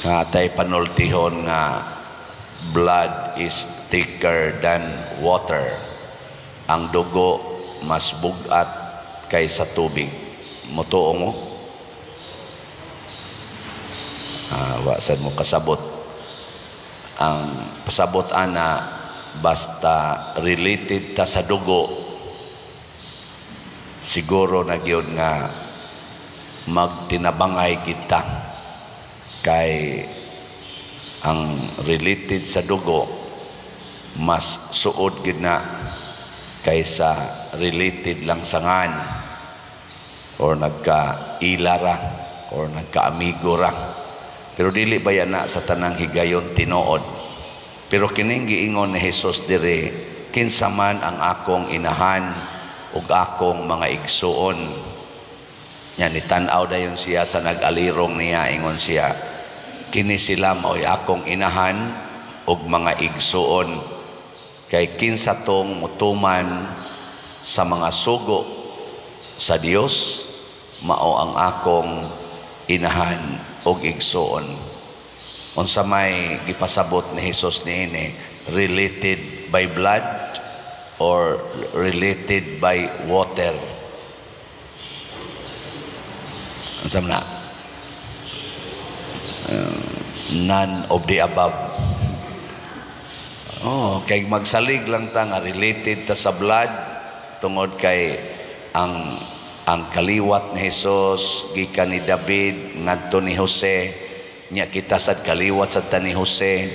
Nga atay panultihon nga "Blood is thicker than water." Ang dugo mas bugat kaysa tubig. Mutuo mo? Ah, wa sad mo kasabot. Ang pasabot ana, basta related ta sa dugo, siguro na gyud nga magtinabangay kita, kay ang related sa dugo mas suod gid na kaysa related lang sa ngan or nagkaila ra or nagkaamigo ra. Pero dili ba na sa tanang higayon tinuod? Pero kining giingon ni Jesus dire, "Kinsa man ang akong inahan ug akong mga igsuon?" Yan, itan-aw dayon siya sa nag-alirong niya, ingon siya, "Kini sila mao'y akong inahan ug mga igsuon, kay kinsa tong mutuman sa mga sugo sa Dios, mao ang akong inahan ug igsuon." Unsa may gipasabot ni Jesus niini? Related by blood or related by water? Unsa man na? None of the above. Oh, kay magsalig lang ta nga related ta sa blood tungod kay ang kaliwat ni Jesus gikan ni David ngadto ni Jose, nya kita sad kaliwat sad ta ni Jose.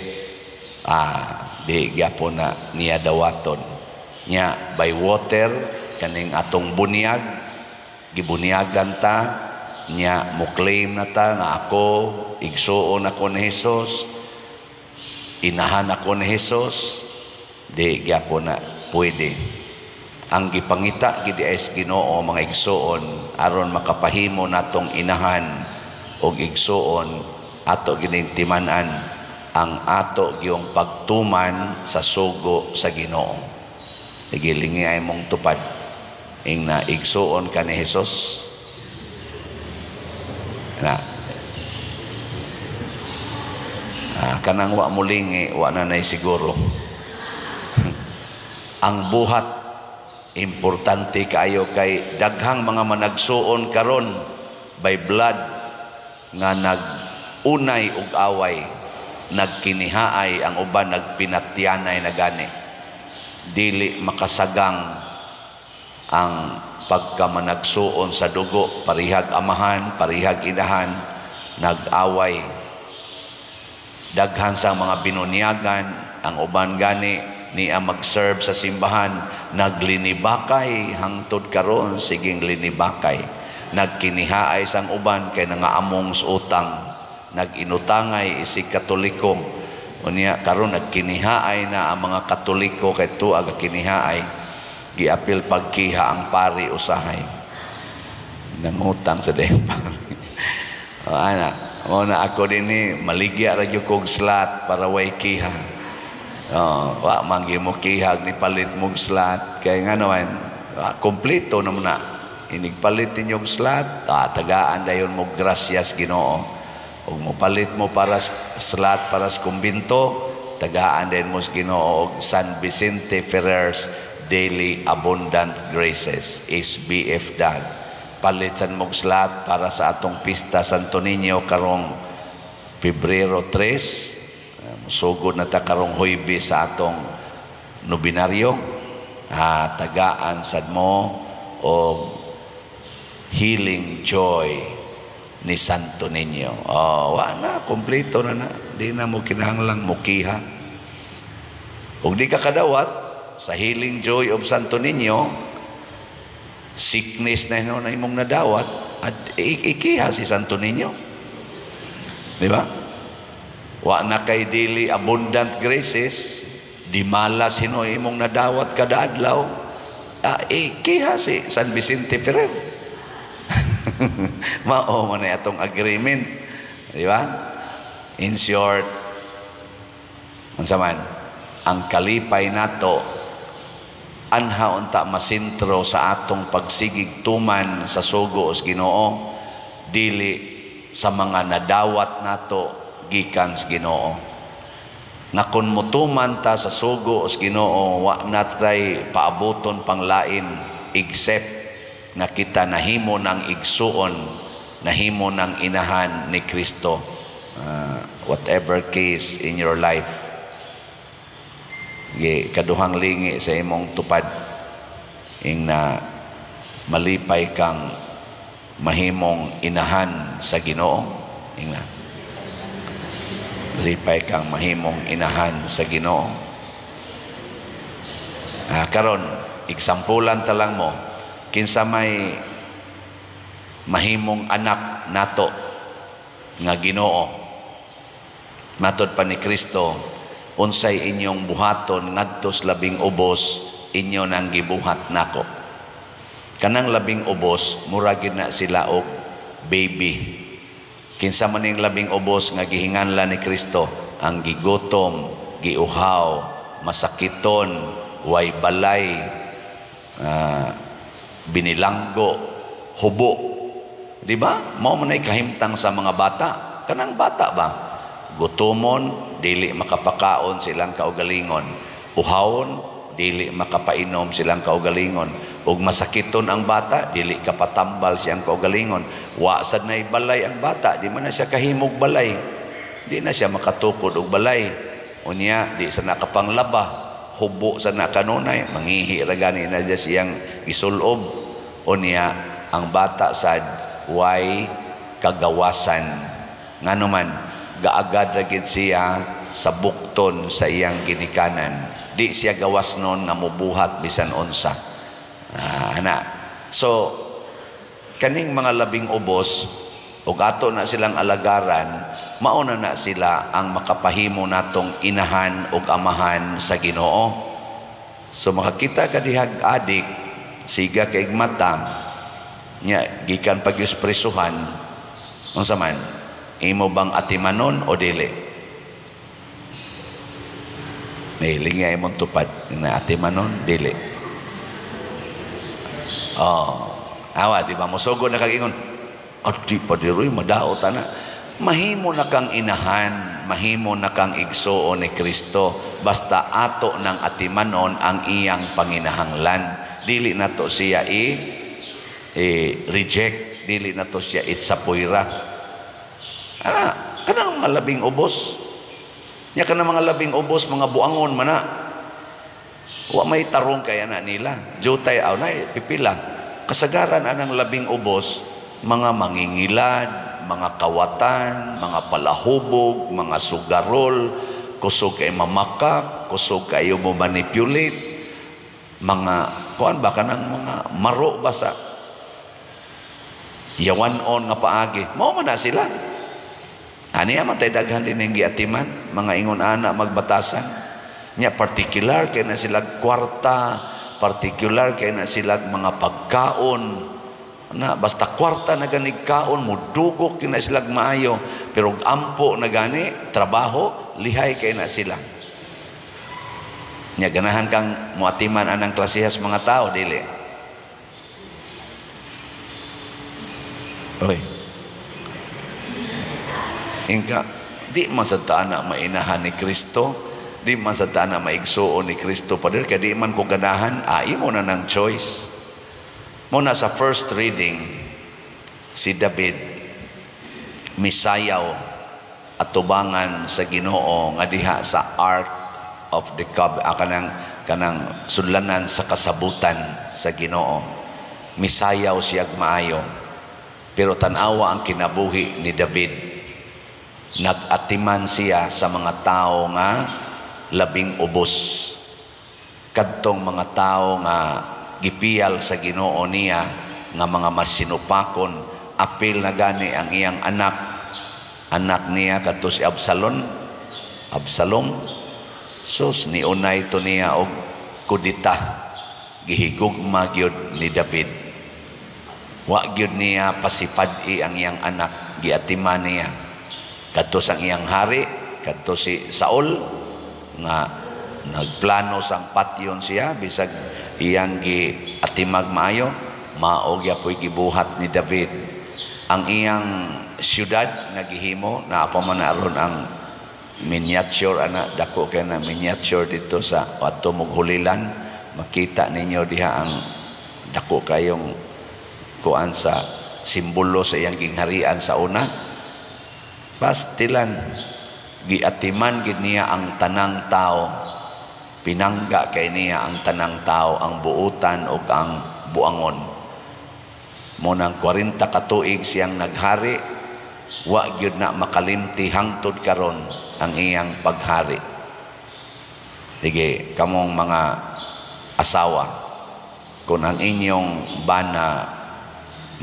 Ah, di gyapon na niya dawaton. Nya by water, kaning atong bunyag, gibunyagan ta, nya mo claim na ta nga ako igsuon ako ni Jesus, inahan ako ni Jesus. Di gyapon na pwede. Ang gipangita gid ay sa Ginoo, mga igsuon, aron makapahimo natong inahan og igsuon, ato gining timan-an ang ato giyong pagtuman sa sugo sa Ginoo. Gilingi ay mong tupad. Ing na, igsuon ka ni Jesus na? Ah, kanang wa mulingi, wa na nay siguro. Ang buhat importante kaayo, kay daghang mga managsuon karon by blood nga nag-unay og away, nagkinihaay ang uban, nagpinatyanay na gani. Dili makasagang ang pagkamanagsuon sa dugo, parihag amahan, parihag inahan, nag-away. Daghan sa mga binunyagan, ang uban gani niya mag-serve sa simbahan, naglinibakay hangtod karon, siging linibakay. Nagkinihaay sang uban kay nangaamong sa utang, nag-inutangay isig Katoliko. Unya karon nagkinihaay na ang mga Katoliko kay tuag kinihaay, giapil pagkiha ang pari usahay nangutang sa dayang pari. O, ana mo na ako dinhi, maligya ra gyud kog slot para way kiha. Oh, wa man gyud mo kihag ni palit mog slot, kay nga naman kompleto naman na. Inig palit ninyong slot, tagaan dayon mo grasyas Ginoo. Ug mopalit mo para slot para sa kumbinto, tagaan din mo sa Ginoo og San Vicente Ferrer's Daily Abundant Graces, SBF DAG. Palit san mog slot para sa atong pista Santo Niño karong Pebrero 3, sugod na ta karong Huybes sa atong nobinaryo, tagaan sad mo og Healing Joy ni Santo Niño. Oh, wa na, kompleto na na. Di na mo kinahanglang mukiha. Kung di ka kadawat sa Healing Joy of Santo Niño, sickness na na imong nadawat, at ikiha si Santo Niño. Di ba? Wa na kay Daily Abundant Graces, di malas hinoy imong nadawat kada adlaw, ikiha si San Vicente Ferrer. Mao man na atong agreement. Di ba? In short, unsa man, ang kalipay nato anha unta masintro sa atong pagsigig tuman sa sugo sa Ginoo, dili sa mga nadawat nato. gikan sa Ginoo. Nga kun motuman ta sa sugo sa Ginoo, wa na tay paabuton pang lain except nga kita nahimo ng igsuon, nahimo ng inahan ni Kristo. Whatever case in your life, ye, kaduhang lingi sa imong tupad ing na malipay kang mahimong inahan sa Ginoo. Ing na malipay kang mahimong inahan sa Ginoo. Karon exampulan ta lang mo kinsa may mahimong anak nato nga Ginoo. Matod pa ni Kristo, unsay inyong buhaton ngadto sa labing ubos, inyo nang gibuhat nako. Kanang labing ubos, mura gid na sila og baby. Kinsa man ning labing ubos nga gihinganlan ni Kristo? Ang gigutom, giuhaw, masakiton, way balay, binilanggo, hubo. Di ba? Mao man ay kahimtang sa mga bata. Kanang bata ba? Gutomon, dili makapakaon silang kaugalingon. Uhawon, dili makapainom silang kaugalingon. Ug masakiton ang bata, dili kapatambal siyang kaugalingon. Wa sad nay balay ang bata, di man na siya kahimog balay. Di na siya makatukod og balay. Unya, di sa nakapanglaba, hubo sa na kanunay, mangihi ra gani na siyang gisulob. Unya, ang bata sad way kagawasan. Ngano man, gaagad ra gid siya sa bukton sa iyang ginikanan. Di siya gawas nun nga mubuhat bisan unsa. Ana. So kaning mga labing ubos ug ato na silang alagaran, mauna na sila ang makapahimo natong inahan ug amahan sa Ginoo. So makakita ka dihag adik, siga kay mata nya gikan pagyus presuhan, unsa man imo bang atimanon o dili? May lingya imong tupad na atimanon dili. Oh, awa di ba mosugo na kag ingon, ati pa diroy madaot ana. Mahimo na kang inahan, mahimo na kang igsuon ni Kristo basta ato nang atimanon ang iyang panginahanglan. Dili nato siya i reject, dili nato siya itsapuyra. Ana, kanang mga labing ubos. Nya kanang mga labing ubos, mga buangon mana. Wa may tarong kaya na nila. Jutay aw na pipila. Kasagaran anang labing ubos, mga mangingilad, mga kawatan, mga palahubog, mga sugarol, kusog kay mamakak, kusog kayo mo manipulate, mga kuan ba kanang mga maro ba sa yawan-on nga paagi. Mao man na sila. Ani man tay daghan din ang giatiman, mga ingon ana magbatasan. Nya partikular kay na sila kwarta, partikular kay na sila mga pagkaon. Na basta kwarta na ganig kaon, mudugok kay na sila maayo, pero ampo na gani trabaho, lihay kay na sila. Nya ganahan kang moatiman anang klasehas mga tao dili. Oy. Ingka, di man sa taan na mainahan ni Kristo, di man sa taan na maigsuon ni Kristo, pader kay di man ko ganahan, imo na ng choice. Muna sa first reading, si David misayaw atubangan sa Ginoo nga diha sa Ark of the Covenant, kanang sudlanan sa kasabutan sa Ginoo. Misayaw siyag maayo. Pero tan-awa ang kinabuhi ni David. Nag-atiman siya sa mga tao nga labing ubos. Kadtong mga tao nga gipiyal sa Ginoo niya nga mga masinupakon, apil na gani ang iyang anak. Anak niya kadto si Absalom. Absalom sus niunay to niya og kudita. Gihigugma gyud ni David. Wa gyud niya pasipad-i ang iyang anak, giatiman niya. Kadto sang iyang hari, kadto si Saul nga nagplano sang patyon siya bisag iyang giatimag maayo, mao gyapoy gibuhat ni David. Ang iyang syudad nga gihimo, naa pa man aron ang miniature ana, dako kay na miniature dito sa adto mog Hulilan, makita ninyo diha ang dako kayong kuan sa simbolo sa iyang gingharian sa una. Pastilan, giatiman gid niya ang tanang tao, pinangga kay niya ang tanang tao, ang buutan ug ang buangon. Mo nang 40 ka tuig siyang naghari, wa gyud na makalimti hangtod karon ang iyang paghari. Sige, kamong mga asawa, kung ang inyong bana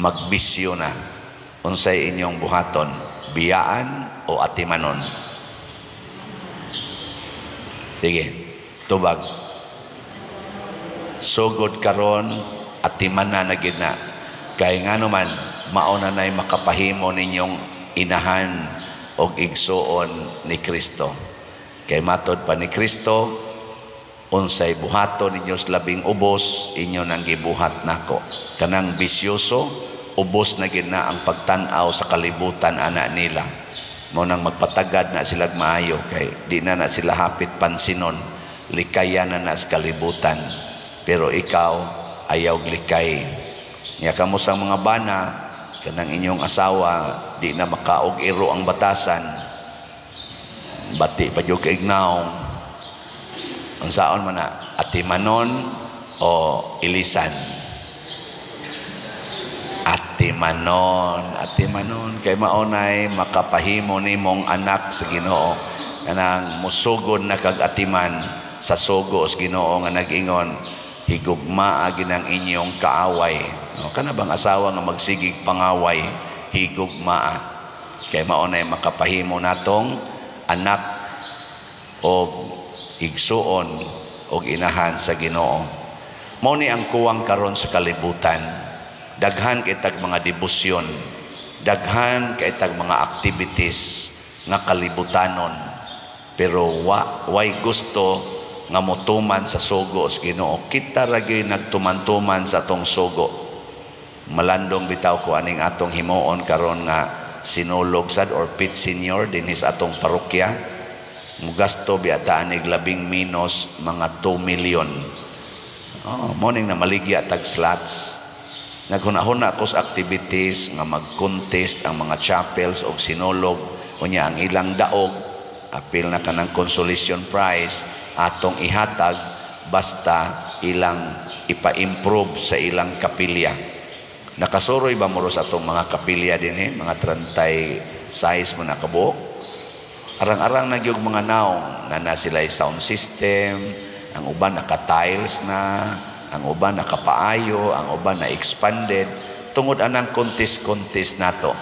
magbisyo na, unsay inyong buhaton? Biyaan o atimanon? Sige, tubag. Sugod karon, atiman na gid na. Kay ngano man, mao na nay makapahimo ninyong inahan og igsuon ni Kristo. Kay matod pa ni Kristo, unsay buhaton ninyo sa labing ubos, inyo nang gibuhat nako. Kanang bisyoso, ubos na gid na ang pagtan-aw sa kalibutan ana nila. Mao nang magpatagad na sila maayo kay di na na sila hapit pansinon, likayan na na sa kalibutan. Pero ikaw ayaw likay. Nya kamo sa mga bana, kanang inyong asawa di na makaog iro ang batasan, bati pa jud kay naong, unsaon man na, atimanon o ilisan? Atimanon, atimanon, kay maunay makapahimo nimong anak sa Ginoo. Kanang musugod na kag atiman sa sugo sa Ginoo nga nag-ingon, higugmaa ginang inyong kaaway. No, kana bang asawa nga magsigig pangaway, higugmaa, kay maunay makapahimo natong anak og igsuon og inahan sa Ginoo. Mao ni ang kuwang karon sa kalibutan. Daghan kay tag mga debosyon, daghan kay tag mga activities nga kalibutanon, pero wa way gusto nga motuman sa sugo sa Ginoo. Kita ra gyud nagtuman-tuman sa atong sugo. Malandong bitaw ko aning atong himuon karon nga sinulog sad or pit senior dinhi sa atong parokya. Mugasto biya anig labing minus mga 2 million. Oh, morning na maligya tag slots. Naghuna-huna ko sa activities nga mag-contest ang mga chapels og sinulog, unya ang ilang daog apil na kanang consolation prize atong ihatag basta ilang ipa-improve sa ilang kapilya. Nakasuroy ba mo sa atong mga kapilya dinhi, mga 36 mo nakabuok? Arang-arang na gyud mga naong na na sila sound system, ang uban naka-tiles na, ang uban nakapaayo, ang uban na expanded tungod anang contest-contest nato.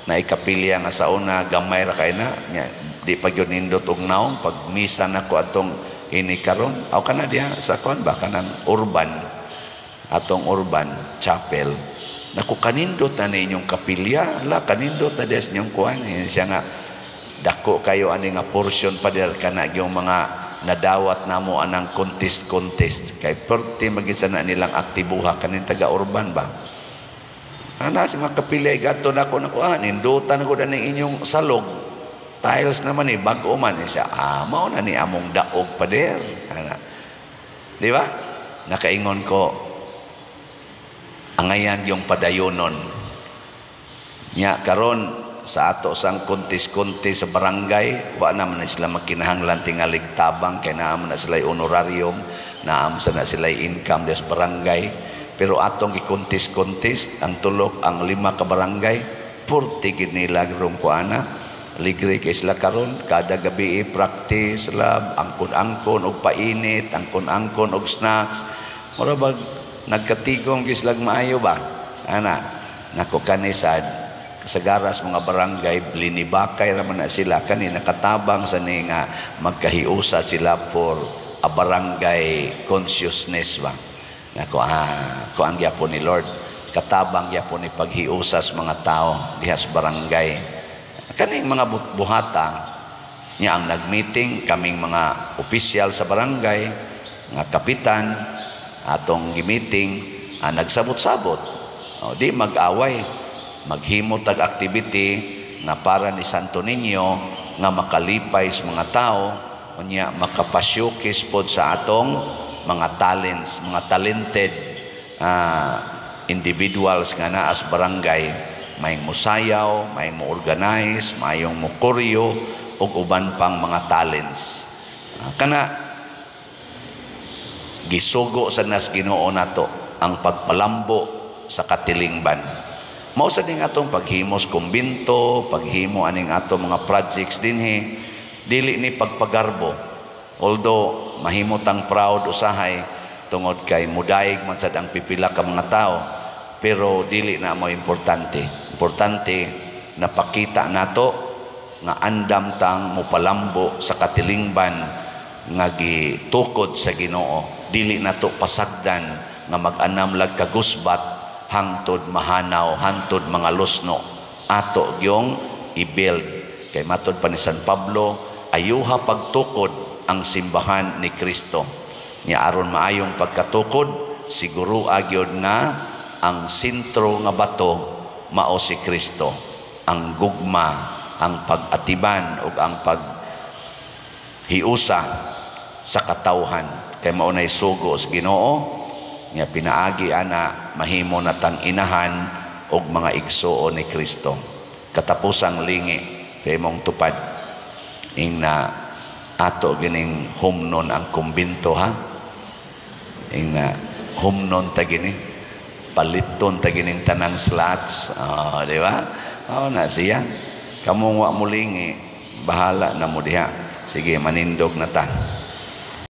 Na ikapilya nga sa una gamay ra kay na nya, di pa gyud nindot og naong. Pag misa nako atong ini karon aw kana diha sa kuan ba, kanang urban, atong urban chapel, naku, kanindot na ninyong kapilya, la kanindot na des inyong kuan. Eh, siya nga dako kayo ani nga portion pa der kana yung mga nadawat namo anang contest contest, kay perti magisa na nilang aktibuha kaning taga urban ba. Ana si mga kapilya gato nako nako, ah, nindutan ko na inyong salog, tiles naman eh, bag-o man eh. Siya, ah, mao na ni among daog, pader. Ana, di ba? Nakaingon ko, angayan yung padayonon nya karon sa ato sang contest-contest sa barangay. Wa naman na sila makinahanglan tingalig tabang kay naa man na sila honorarium, naa sa na sila income des barangay. Pero atong gi-contest-contest ang tulok ang lima ka barangay, purti gid nila rong kuana. Ligre kay sila karon, kada gabi practice lab, angkon-angkon og painit, angkon-angkon og snacks. Mura bag nagkatigom gyud sila maayo ba ana. Nako, kanisad kasagaras mga barangay linibakay ra man na sila. Kani nakatabang sa ni nga magkahiusa sila for a barangay consciousness ba. Nako, ah, kuan gyapon ni Lord, katabang gyapon ni paghiusas mga tao diha sa barangay kaning mga buhata niya. Ang nagmeeting kaming mga opisyal sa barangay nga kapitan, atong gi-meeting, ah, nagsabot-sabot, oh, di mag-away. Maghimo tag activity nga para ni Santo Niño, nga makalipay sa mga tao, unya makapa-showcase pod sa atong mga talents, mga talented individuals nga naa sa barangay, may musayaw, may mo organize, mayong mo koryo ug uban pang mga talents. Kana gisugo sa nas Ginoo nato ang pagpalambo sa katilingban. Mao sa ning atong paghimos kumbinto, paghimo aning atong mga projects dinhi, dili ni pagpagarbo. Although mahimo tang proud usahay tungod kay mudayeg man sad ang pipila ka mga tao, pero dili na mo importante. Importante napakita nato nga andam tang mopalambo sa katilingban nga gitukod sa Ginoo. Dili nato pasagdan nga mag-anam lag kagusbat hangtod mahanaw, hangtod mga lusno. Ato gyung i-build. Kay matod pa ni San Pablo, ayuha pagtukod ang simbahan ni Kristo. Nya aron maayong pagkatukod, siguro agyod nga ang sentro nga bato mao si Kristo. Ang gugma, ang pag-atiban ug ang paghiusa sa katawhan, kay mao nay sugo sa Ginoo nga pinaagi ana mahimo natang inahan og mga igsuon ni Kristo. Katapusang lingi sa imong tupad, ing na ato gining humnon ang kumbinto, ha. Ing na humnon ta gini, paliton ta gining tanang slots, oh, di ba? Oh, na siya. Kamo wa mo lingi, bahala na mo diha. Sige, manindog na ta.